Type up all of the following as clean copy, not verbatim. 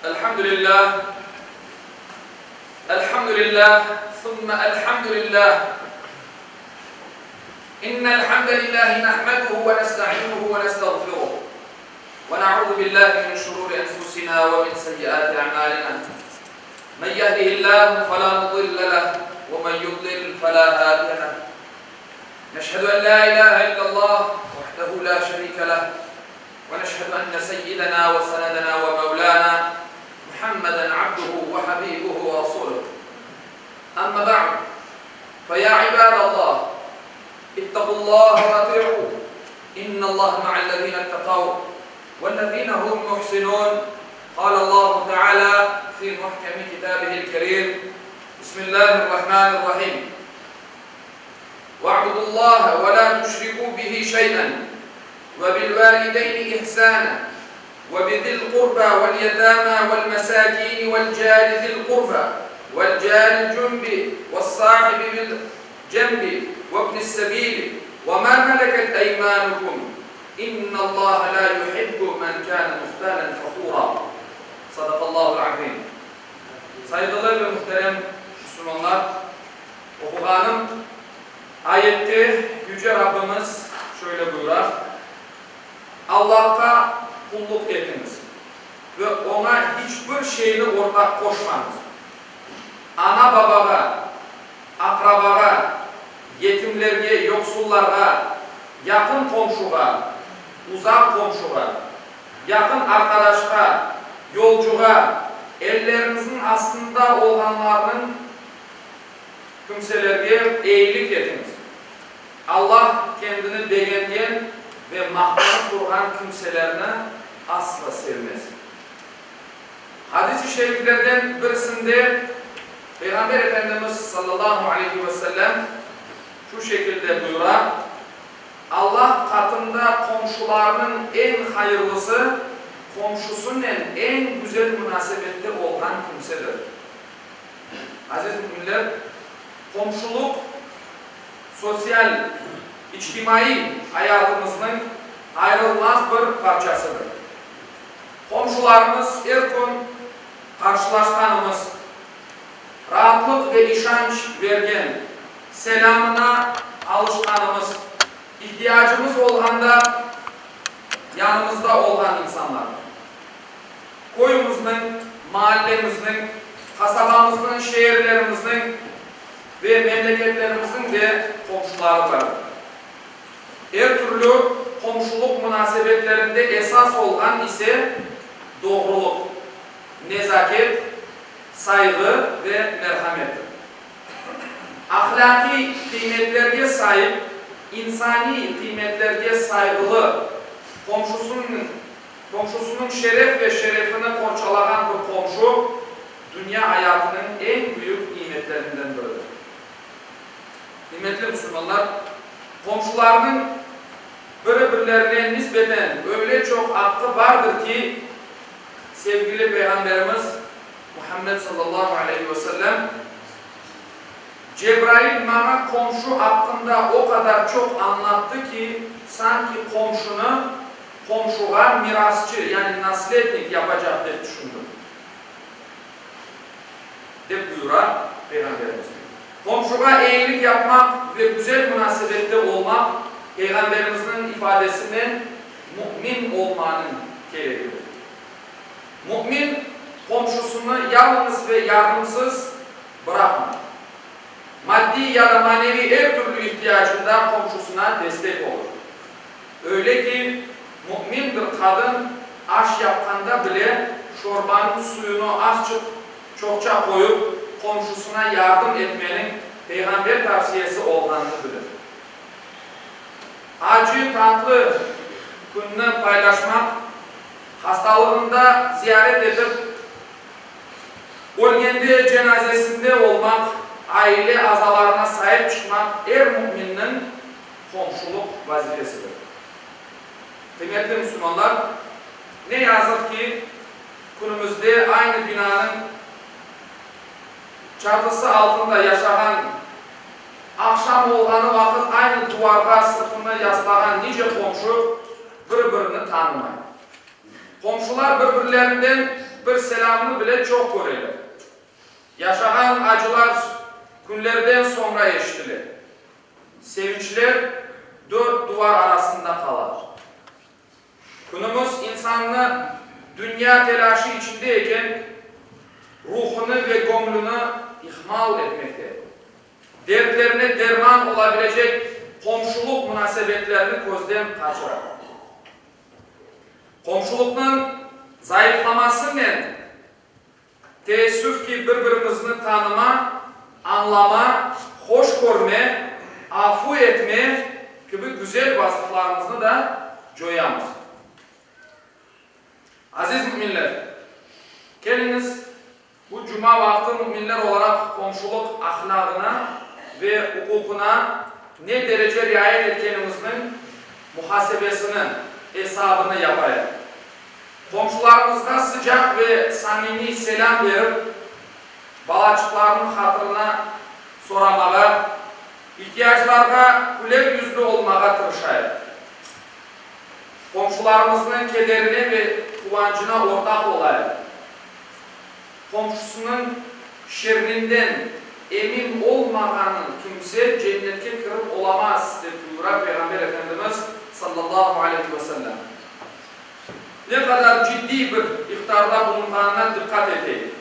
الحمد لله الحمد لله ثم الحمد لله إن الحمد لله نحمده ونستعينه ونستغفره ونعوذ بالله من شرور أنفسنا ومن سيئات أعمالنا من يهده الله فلا مضل له ومن يضلل فلا هادي له نشهد أن لا إله إلا الله وحده لا شريك له ونشهد أن سيدنا وسندنا ومولانا محمدا عبده وحبيبه ورسوله أما بعد فيا عباد الله اتقوا الله وأطيعوه إن الله مع الذين اتقوا والذين هم محسنون قال الله تعالى في محكم كتابه الكريم بسم الله الرحمن الرحيم واعبدوا الله ولا تشركوا به شيئا وبالوالدين إحسانا وبذي القربى واليتامى والمساكين والجار ذي القربى والجار الجنب والصاحب بالجنب وابن السبيل وما ملكت أيمانكم إن الله لا يحب من كان مختالا فخورا صدق الله العظيم Sayğılı ve muhterem Müslümanlar, oquğanım ayette Yüce Rabbimiz şöyle buyura, Allahqa qulluq etiñiz ve Oña hiç bir şeyni ortaq qoşmañız. Ana-babağa, aqrabağa, yetimlerge, yoqsullarğa, yaqın qomşuğa, uzaq qomşuğa, yaqın arqadaşqa, yolcuğa, elleriñizniñ astında olğanlarnıñ kimselerge eyilik etiñiz. Allah kendini begengen ve maqtanıp turğan kimselerni asla sevmez. Hadis-i şeriflerden birisinde Peyğamber Efendimiz sallallahu aleyhi ve sellem şu şekilde buyura, Allah qatında qomşularnıñ eñ hayırlısı, qomşusınen eñ güzel munasebette olğan kimsedir. Aziz müminler, qomşuluq sotsial, içtimaiy ayatımıznıñ ayrılmaz bir parçasıdır. Qomşularımız er kün qarşılaşqanımız, raatlıq ve işanç bergen, selâmına alışqanımız, ihtiyacımız olğanda yanımızda olğan insanlar. Köyümizniñ, maallemizniñ, qasabamıznıñ, şeerlerimizniñ ve memleketlerimizniñ de qomşuları bardır. Er türlü qomşulıq munasebetlerinde esas olğan ise doğrulıq, nezaket, sayğı ve merhamettir. Ahlâqiy qıymetlerge saip, insaniy qıymetlerge sayğılı, qomşusınıñ qomşusınıñ şeref ve şerefini qorçalağan bir qomşu, dünya ayatınıñ eñ büyük nimetlerinden biridir. Qıymetli musulmanlar, qomşularnıñ biri-birlerine nisbeten öyle çoq aqqı bardır ki, sevgili Peyğamberimiz Muhammed sallallahu aleyhi ve sellem, Cebrail maña qomşu aqqında o qadar çoq añlattı ki, sanki qomşunı qomşuğa mirasçı, yani naslednik yapacaq dep tüşündim. Dep buyura Peyğamberimiz. Qomşuğa eyilik yapmaq ve güzel munasebette olmaq, Peyğamberimizniñ ifadesinen, mümin olmanıñ keregidir. Mümin qomşusını yalıñız ve yardımsız bıraqmay. Maddiy ya da maneviy er türlü ihtiyacında qomşusına destek olur. Öyle ki, mümin bir qadın aş yapqanda bile şorbanıñ suyunı azçıq çoqça qoyıp, qomşusına yardım etmeniñ Peyğamber tavsiyesi olğanını bilir. Acı-tatlı künni paylaşmaq, hastalığında ziyaret etip, ölgende cenazesinde olmaq, aile azalarına saip çıqmaq er müminniñ qomşulıq vazifesidir. Qıymetli musulmanlar, ne yazıq ki, künümizde aynı binanıñ çatısı altında yaşağan, aqşam olğanı vaqıt aynı duvarğa sırtını yaslağan nice qomşu bir-birini tanımay. Qomşular bir-birlerinden. bir selâmnı bile çoq köreler. Yaşağan acılar künlerden soñra eşitile. Sevinçler dört duvar arasında qala. Künümiz insannı dünya telâşı içinde eken, ruhunı ve göñlüni ihmal etmekte. Dertlerine derman olabilecek qomşuluq munasebetlerini közden qaçıra. Qomşuluqnıñ zayıflamasınen, teessüf ki, bir-birimizni tanıma, añlama, hoş körme, afu etme kibi güzel vasıflarımıznı da coyamız. Aziz müminler! Keliñiz, bu cuma vaqtı müminler olaraq qomşulıq ahlâğına ve uquqına ne derece riayet etkenimizniñ muhasebesini, esabını yapayıq. Qomşularımızğa sıcaq ve samimiy selâm berip, balaçıqlarnıñ hatırına soramağa, ihtiyaclarğa küler yüzlü olmağa tırışayıq. Qomşularımıznıñ kederine ve quvancına ortaq olayıq. Qomşusınıñ şerrinden emin olmağan kimse cennetke kirip olamaz, dep buyura Peyğamber Efendimiz, sallallahu aleyhi ve sellem. Ne qadar ciddiy bir ihtarda bulunğanına diqqat eteyik.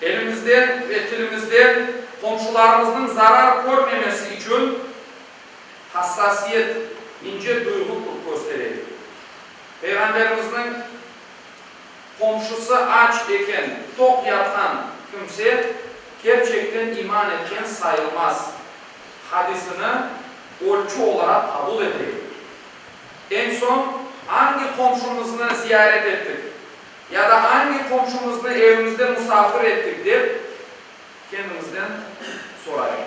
Elimizden ve tilimizden qomşularımıznıñ zarar körmemesi içün hassasiyet, ince duyğu köstereyik. Peyğamberimizniñ Qomşusı aç eken, toq yatqan kimse kerçekten iman etken sayılmaz hadisini ölçü olaraq qabul eteyik. Eñ soñ angi qomşumıznı ziyaret ettik ya da angi qomşumıznı evimizde musafir ettik dep kendimizden sorayıq.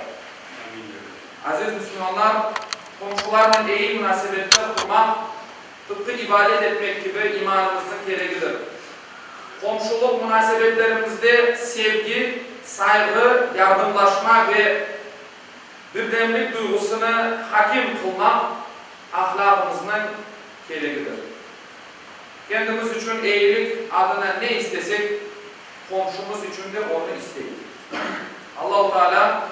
Aziz müsülmanlar, qomşularnen eyi munasebetler qurmaq, tıpqı ibadet etmek kibi imanımıznıñ keregidir. Qomşulıq munasebetlerimizde sevgi, sayğı, yardımlaşma ve birdemlik duyğusını hakim qılmaq ahlâğımıznıñ keregidir. Kendimiz içün eyilik adına ne istesek, qomşumız içün de onı isteyik. Allahu Teala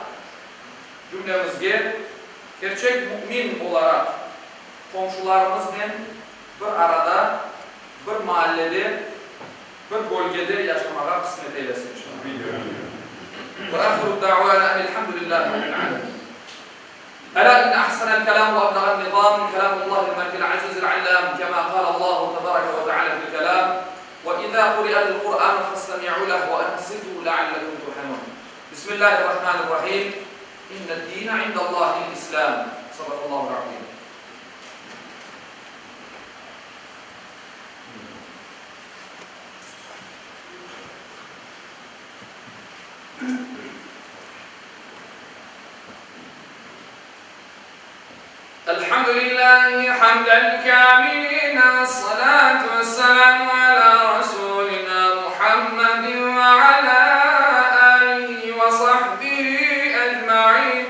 cümlemizge kerçek mümin olaraq qomşularımıznen bir arada, bir maallede, bir bölgede yaşamağa qısmet eylesin inşallah. Ve ahiru da'vana enilhamdülillahi rabbil alemin. Ela inne ahsenel kelam ve ebleğen nizam kelamullahil melikil azizil allam kema kâlallahu tebareke ve teala fil kelam ve izâ kuri'el Kur'anu festemi'û leh ve ensitu leallekum turhamun. Bismillahirrahmanirrahim. İnned-dîne indallâhil İslâm. Sadakallâhul azîm. Elhamdülillahi hamden kâmilin Esselâtu vesselâmu alâ Rasûlinâ Muhammedin ve alâ âlihi ve sahbihi ecmaîn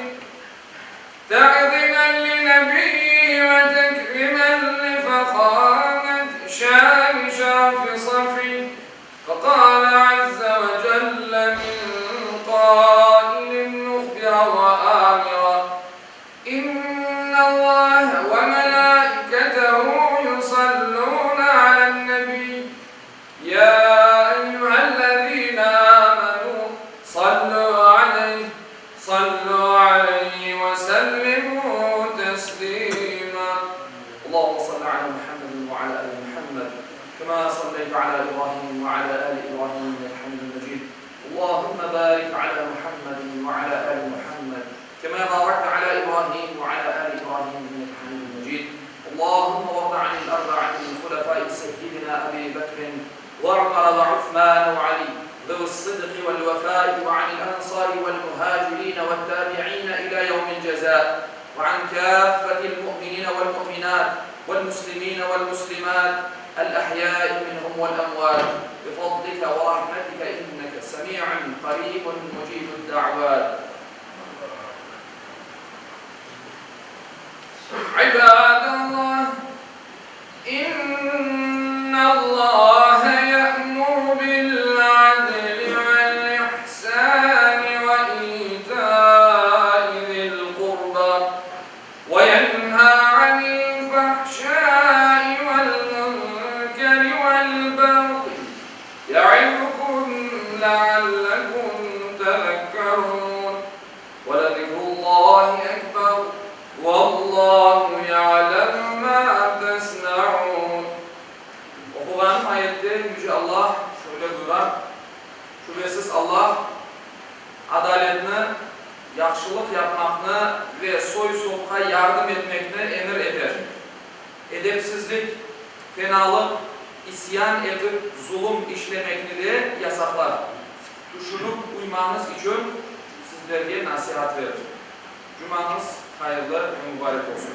Te'zimen li nebiyyihi ve tekrimen li fehâmet şâni şerefi safih Fekâle azze ve celle min kâilin muhbiran ve âmiran, İnnallâhe ve melâiketehu yusallûne alen-nebiy, yâ eyyühellezîne âmenû sallû aleyh, sallû aleyhi ve sellimû teslîmâ. Allahümme salli alâ Muhammedin ve alâ âli Muhammed. Kema salleyte alâ İbrahim ve alâ âli İbrahim inneke hamidun mecid. Allahümme barik alâ Muhammedin ve alâ âli Muhammed. Kema barakte alâ İbrahim ve alâ âli İbrahim inneke hamidun mecid. Allahümme varda anil erba'atil hulefâi seyyidina Ebi Bekrin ve Umera ve Uthmane ve Ali zevi's-sıdqi ve'l-vefâi ve anil ensâri ve'l-muhâcirîne ve't-tâbi'îne ilâ yevmil cezâ ve an kâffetil mu'minîne ve'l-mu'minât ve'l-muslimîne ve'l-muslimât el-ahyâi minhum ve'l-emvât bifadlike ve rahmetike inneke semî'un qarîbun mucîbud-da'vât. İbâdallah, İnnallâhe ye'muru bil. Vallahu ya'lemu ma tasna'un. Oquğanım ayette Yüce Allah şöyle buyura, Şübesiz Allah adaletni, yahşılıq yapmaqnı ve soy-sopqa yardım etmekni emir eter. Edepsizlik, fenalıq, isyan etip zulum işlemekni de yasaqlar. Tüşünip uymañız içün sizlerge nasihat verir. Cumañız hayırlı ve mübarek olsun!